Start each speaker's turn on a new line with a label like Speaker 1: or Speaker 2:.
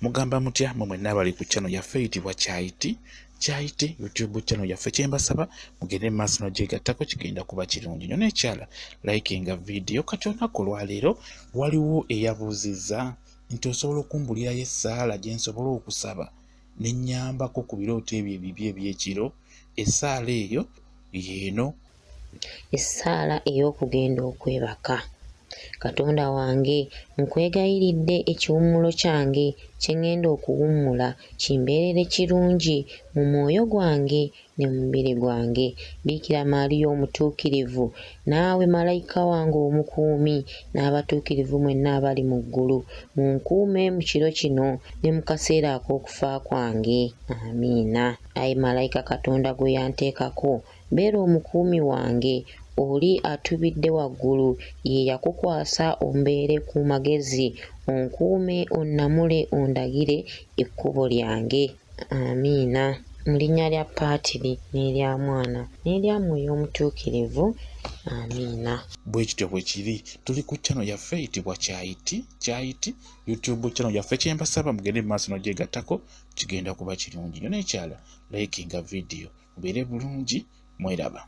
Speaker 1: Mugamba mutya mwe mwenna abali ku channel yaffe eyitibwa Kyayiti Kyayiti YouTube channel yaffe? Kyembasaba mugende mu maaso nogyegattako, kigenda kuba kirungi nyo. Nekyala likinga vidiyo. Kati olunaku olwaleero waliwo eyabuuzizza nti osobola okumbulirayo essaala gye nsobola okusaba ne nnyambako ku birooto ebyo ebibi eby'ekiro. Essaala eyo yeeno.
Speaker 2: Essaala ey'okugenda okwebaka. Katonda wange, nkwegayiridde ekiwummulo kyange kye ŋŋenda okuwummula kimbeerere kirungi mu mwoyo gwange ne mu mubiri gwange. Biikira Maria Omutuukirivu, naawe malayika wange omukuumi, n'abatuukirivu mwenna abali mu ggulu, munkuume mu kiro kino ne mu kaseera ak'okufa kwange. Amiina. Ayi malayika Katonda gwe yanteekako, beera omukuumi wange, oli atubidde waggulu ye yakukwasa ombeere ku magezi, onkuume, onnamule, ondagire ekkubo lyange. Amiina. Mu linnya lya Paatiri, n'erya Mwana, n'erya Mwoyo Omutuukirivu. Amiina.
Speaker 1: Bwe kityo bwe kiri. Tuli ku channel yaffe eyitibwa Kyayiti Kyayiti YouTube channel yaffe. Kyembasaba mugende mu maaso n'ogyegattako, kigenda kuba kirungi nnyo. N'ekyala likinga vidiyo, mubeere bulungi, mweraba.